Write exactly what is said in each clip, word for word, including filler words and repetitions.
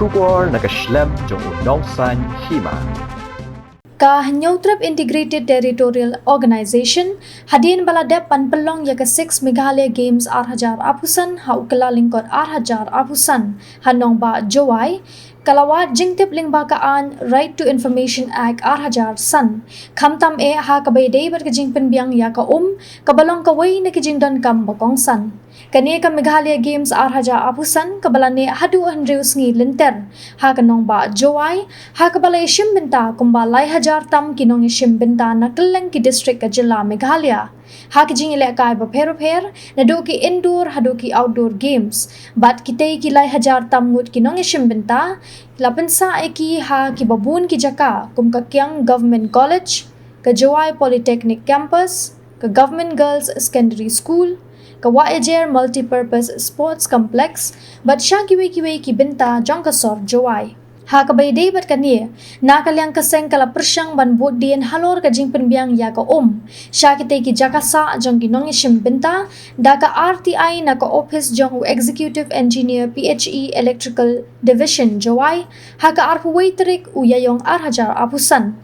Khubor na ka shlem jong u Nongsaiñ Hima. Ka Hynñiewtrep Integrated Territorial Organization hadien ba la dep ban pynlong ïa ka six Meghalaya Games ar hajar arphew san ha u Kyllalyngkot ar hajar arphew san ha nongbah Jowai, ka la wad jingtip lyngba ka aiñ Right to Information Act ar hajar san, khamtam eh ha kaba ïadei bad ka jingpynbiang ïa ka um, kaba long kawei na ki jingdonkam ba kongsan. Kane ka Meghalaya Games ar hajar arphew san kaba la neh haduh hynriew sngi lynter ha ka nongbah Jowai, ha kaba la ïashim bynta kumba lai hajar tam ki nongïashim bynta na kylleng ki district ka jylla Meghalaya, ha ki jingïalehkai bapher bapher, naduh ki indoor haduh ki outdoor games. Bad kitei ki lai hajar tam ngut ki nongïashim bynta la pynsah ïa ki ha kiba bun ki jaka, kum ka Kiang Government College, ka Jowai Polytechnic Campus, ka Government Girls Secondary School, ka Wahiajer Multipurpose Sports Complex, bad sha kiwei kiwei ki bynta jong ka sor Jowai. Ha kaba ïadei bad kane, na ka liang ka seng ka la pyrshang ban bud dien halor ka jingpynbiang ïa ka um sha kitei ki jaka sah jong ki nongïashim bynta da ka R T I na ka ophis jong u Executive Engineer P H E Electrical Division Jowai, ha ka arphew wei tarik u Ïaïong ar hajar arphew san.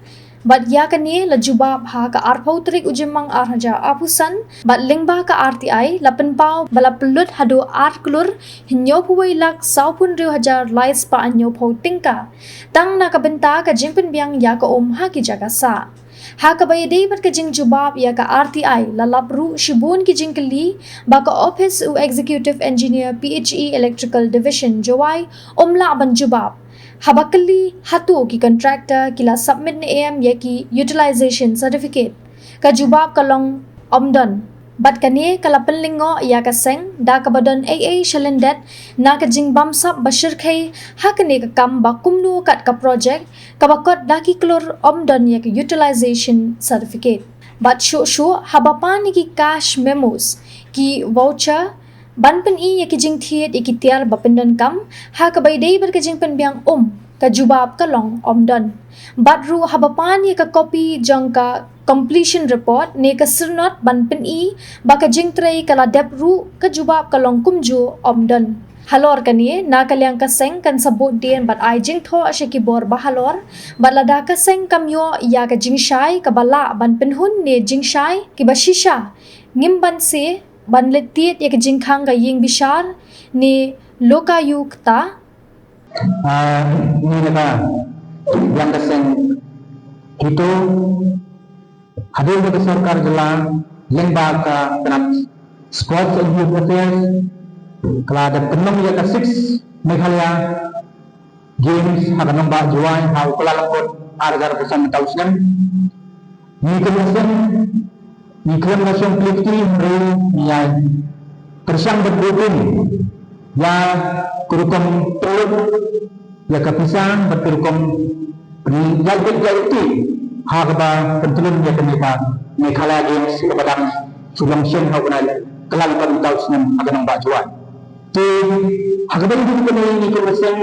Bad ïa kane la jubab ha ka arphew tarik u Jymmang ar hajar arphew san, bad lyngba ka R T I la pynpaw ba la pynlut haduh ar klur hynñiewphew wei lak sawphew hynriew hajar lai spah hynñiewphew tyngka tang na ka bynta ka jingpynbiang ïa ka um ha ki jaka sah. Ha kaba ïadei bad ka jingjubab ïa ka R T I, la lap ruh shibun ki jingkylli ba ka ophis u Executive Engineer P H E Electrical Division Jowai um lah ban jubab haba kylli hato ki contractor ki la submit ne em ïa ki utilization certificate. Ka jubab ka long ym don. Bad kane ka la pynlyngngoh ïa ka seng da kaba don ei ei shalyndet na ka jingbamsap ba shyrkhei ha kane ka kam ba kumno kat ka project kaba kot da ki klur ym don ïa ka utilization certificate. Bad shuh shuh haba pan ïa ki cash memos, ki voucher, ban pyni ïa ki jingthied ïa ki tiar ba pyndonkam ha kaba ïadei bad ka jingpynbiang um, ka jubab ka long ym don. Bad ruh haba pan ïa ka kopi jong ka completion report ne ka syrnod ban pyni ba ka jingtrei ka la dep ruh, ka jubab ka long kumjuh ym don. Halor kane, na ka liang ka seng kan sa bud dien bad ai jingthoh sha ki bor bahalor, bad lada ka seng kam ïoh ïa ka jingshai kaba lah ban pynhun ne jingshai kiba shisha, ngim banse ban leit tied ïa ka jingkhang ka ïing bishar ne lokayukta. Ah, ngi na ka liang ka seng kito, hadien ba ka sorkar jylla lyngba ka tnat Sports and Youth Affairs ka la dep pynlong ïa ka six Meghalaya Games ha ka nongbah Jowai ha u Kyllalyngkot ar hajar arphew san mynta u snem. Ngi kynmaw seng, ngi khlem da shong kli kti hynrei ngi ïa pyrshang bad bun ïa ka rukom pynlut ïa ka pisa bad ka rukom ïa ka ïa ka ha kaba pyntlun ïa kane ka Meghalaya Games kaba dang shu long shen ha u bnai Kyllalyngkot mynta u snem ha ka nongbah Jowai. Te ha kaba ïadei bad kane ngi kynmaw seng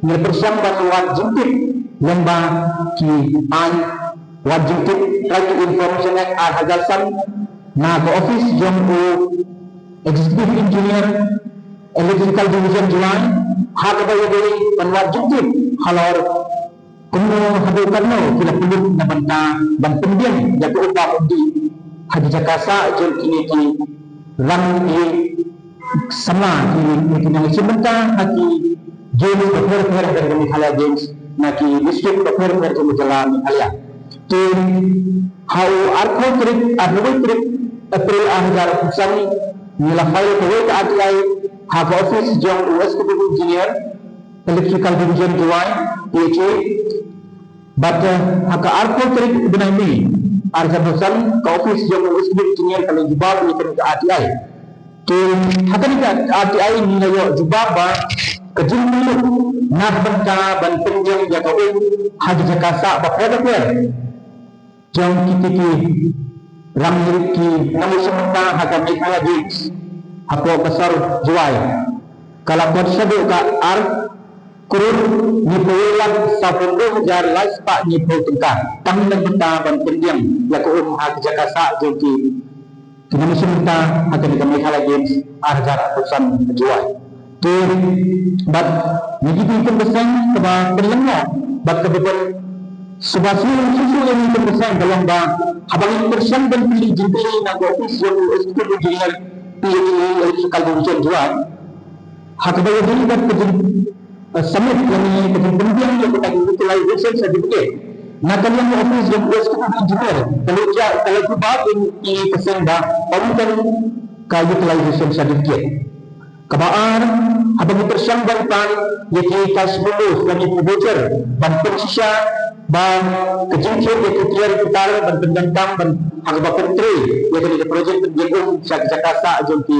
ngi la pyrshang ban wad jingtip lyngba ki aiñ wad jingtip Right to Information Act ar hajar san na ka ophis jong u Executive Engineer Electrical Division Jowai ha kaba ïadei ban wad jingtip halor kumno haduh katno ki la pynlut na bynta ban pynbiang ïa ka um ba um dih ha ki jaka sah jong kine ki rangbah samla, ki, ki nongshim bynta ha ki games bapher bapher ha ka Meghalaya Games na ki district bapher bapher jong ka jylla Meghalaya. Te ha u arphew tarik, arphew tarik April ar hajar arphew san ngi la file kawei ka R T I ha ka ophis jong u Executive Engineer Electrical Division Jowai, P H E. Bad, eh, ha ka arphew tarik u bnai May ar hajar arphew san ka ophis jong u Executive Engineer ka la jubab ïa kane ka R T I. Te ha kane ka R T I ngi la ïoh jubab ba ka jingpynlut na ka bynta ban pynbiang ïa ka um ha ki jaka sah bapher bapher jong kiti ki rangbah ki nongshim bynta ha ka Meghalaya Games hapoh ka sor Jowai ka la kot shaduh ka ar klur hynñiewphew lak sawphew hynriew hajar lai spah hynñiewphew tyngka tang na ka bynta ban pynbiang ïa ka um ha ki jaka sah jong ki, ki nongshim bynta ha kane ka Meghalaya Games ar hajar arphew san ha Jowai. Te bad ngi ki kum ka seng kaba pynlong bad kaba pyn suba shu shu ïa ngi kum ka seng ka long ba haba ngi pyrshang ban pynlong jingkylli na ka office jong u executive engineer P H E Electrical Division Jowai ha kaba ïadei bad ka jing, eh, submit lane ka jingpynbiang ïa ka utilization certificate na ka liang office jong u executive engineer. Ka la jia ka la jubab ïa ngi ka seng ba ym don ka utilization certificate. Kaba ar, haba ngi pyrshang ban pan ïa ki cash bonus lane ki voucher ban pynshisha ba ka jingkhih ïa ki tiar ki tar ban pyndonkam ban ha kaba pyntrei ïa kane ka project pynjah um sha ki jaka sah jong ki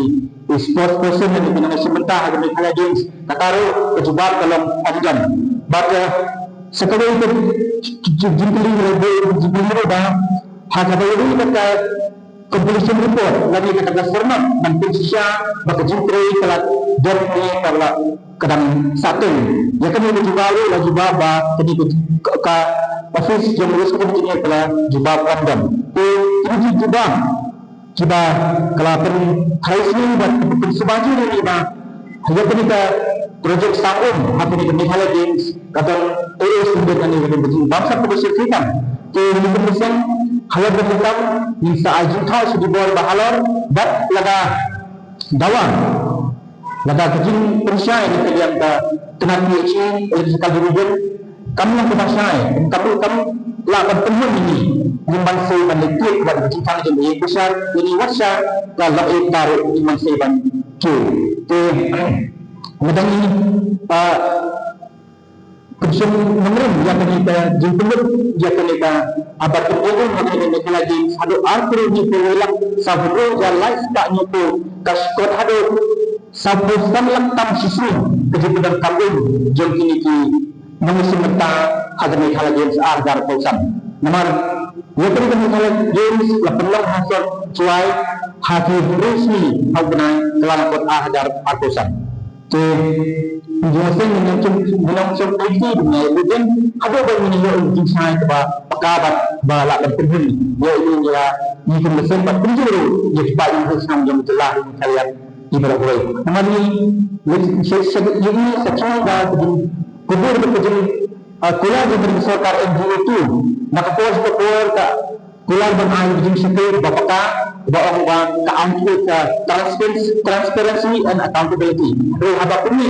sports person lane ki nongshim bynta ha ka Meghalaya Games. Kata ruh ka jubab ka long ym don. Bad, eh, sa kawei ka jingkylli ruh ba ha kaba ïadei bad ka completion report lane kata ka syrnod ban pynshisha ba ka jingtrei ka la dep ne ka la ka dang sah teng. Ïa kane ka jubab ruh la jubab ba kane ka, ka office jong u executive engineer ka la jubab ym don. Te kine ki jubab kiba ka la pyntharai sniew bad pynsuba jur ïa ngi ba ïa kane ka project sah um ha kane ka Meghalaya Games ka don eh eh sniew kane ka don ka jingbamsap kaba shyrkhei tam. Te ngi kum ka seng ha ïa kane ka kam ngin sa ai jingthoh sha ki bor ba halor bad lada dawa lada ka jingpynshai na ka liang ka tnat P H E Electrical Division kam long kaba shai, kam long kam lah ban pynhun ïa ngi, ngim banse ban leit tiek bad ka jingthan jong ka ïing ka shar ïa ngi wat sha ka lok ïing ka ruh ngim banse ban kiew. Te nga dang ïa, ah, pynshong nongrim ïa kane ka jingpynlut ïa kane ka abat pynbun ha kane ka Meghalaya Games haduh ar klur hynñiew phew wei lak saw phew hynriew hajar lai spah hynñiew phew, ka shkot haduh saw phew san lak tam shisien ka jingpyndonkam um jong kine ki nongshim bynta ha ka Meghalaya Games ar hajar arphew san. Namar ïa kane ka Meghalaya Games la pynlong ha sor Jowai ha ki hynriew sngi ha u bnai Kyllalyngkot ar hajar arphew san. Te ngi ïa seng ngi nang seng ngi nang seng pynti ngi ïa budin haduh ba ngi ïoh jingshai kaba paka bad ba lah ban pynhun ïa ngi ïa ngi kum ka seng bad pynjur ïa ki paid nongshong shnong jong ka jylla Meghalaya. Ibarat kawei namar ngi ngi sa sa ngi sa chong ba ka jingkubur ka jing, ah, kular jong ka sorkar N G O tu na ka por ka por ka kular ban ai ka jingshakri ba paka ba ong ba ka angkut ka transparency, transparency and accountability. Ruh haba kumne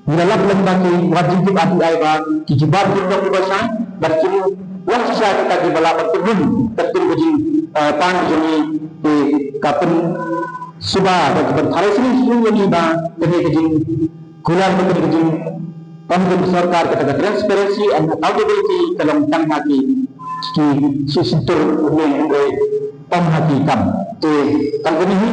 ngi la lap lem ba ki wat jingtip R T I ba ki jubab ki dok ba shai bad ki wan shisha kita ki ba la ba pynhun ka kum ka jing, eh, pan jong ngi ki ka pynsuba ba ki pyntharai sini sini ïa ngi ba kane ka jing kular ba kane ka jing pynhun sorkar kata ka transparency and accountability ka long tang ha ki ki shi shintur ne hynrei ym ha ki kam. Te tang kane hi